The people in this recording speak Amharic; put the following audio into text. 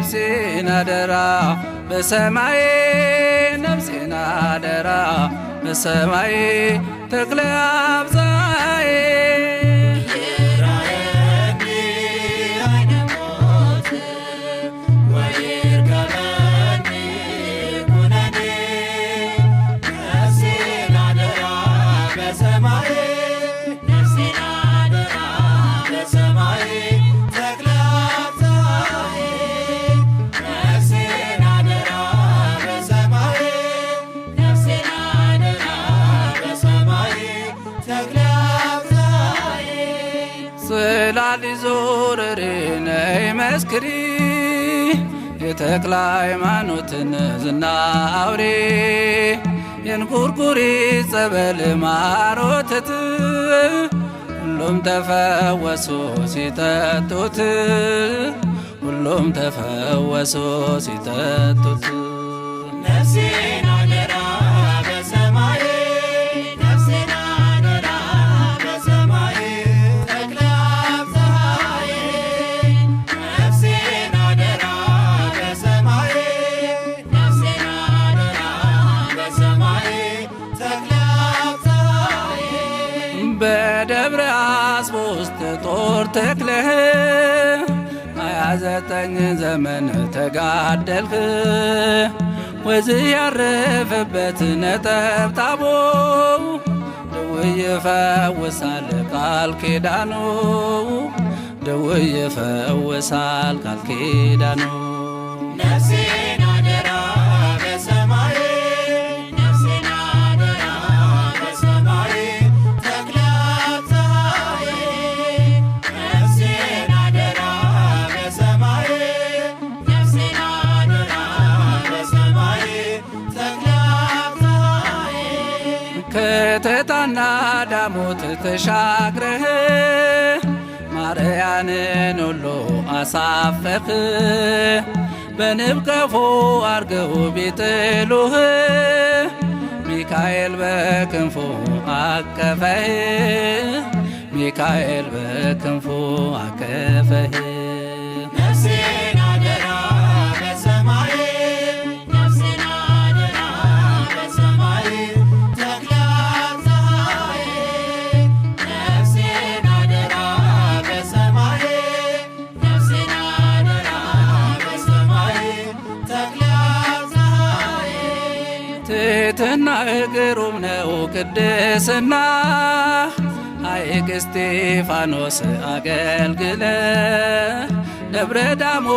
ነፍሴን አደራ በሰማይ ነፍሴን አደራ በሰማይ ተክለ አብዛዬ። ይራየኒ ዓይነ ሞት ወይርከበኒ ኩነኔ ነፍሴን አደራ በሰማይ ነፍሴን አደራ በሰማይ ተክለ አብዛዬ ነፍሴን አደራ በሰማይ ነፍሴን አደራ በሰማይ ተክለ አብዛዬ። ጽላል ዞረሬ ነይ መስክሪ የተክለ ሃይማኖትን ዝና አውሬ የንቁርቁሪ ጸበል ማሮተት ሁሉም ተፈወሱ ሲጠጡት ሁሉም ተፈወሱ ሲጠጡት። ነፍሴን አደራ በሰማይ ነፍሴን አደራ በሰማይ ተክለ አብዛዬ ነፍሴን አደራ በሰማይ ነፍሴን አደራ በሰማይ ተክለ አብዛዬ። በደብረ አስቦ ውስጥ ጦር ተክለህ 29 ዘመን ተጋደልህ ወዝህ ያረፈበት ነጠብጣቦ ድውይ ይፈውሳል ቃል ኪዳኑ ድውይ ይፈውሳል ቃል ኪዳኑ። ነፍሴን አደራ በሰማይ ነፍሴን አደራ በሰማይ ተክለ አብዛዬ ነፍሴን አደራ በሰማይ ነፍሴን አደራ በሰማይ ተክለ አብዛዬ። ከተታና ዳሞት ተሻግረህ ማርያንን ሁሉ አሳፈርህ በንብ ቀፎ አርገው ቢጥሉህ ሚካኤል በክንፉ አቀፈህ ሚካኤል በክንፉ አቀፈህ። ነፍሴን አደራ በሰማይ ነፍሴን አደራ በሰማይ ተክለ አብዛዬ ነፍሴን አደራ በሰማይ ነፍሴን አደራ በሰማይ ተክለ አብዛዬ። ትሕትና ግሩም ነው ቅድስና ሐይቅ እስጢፋኖስ አገልግለ ደብረ ዳሞ።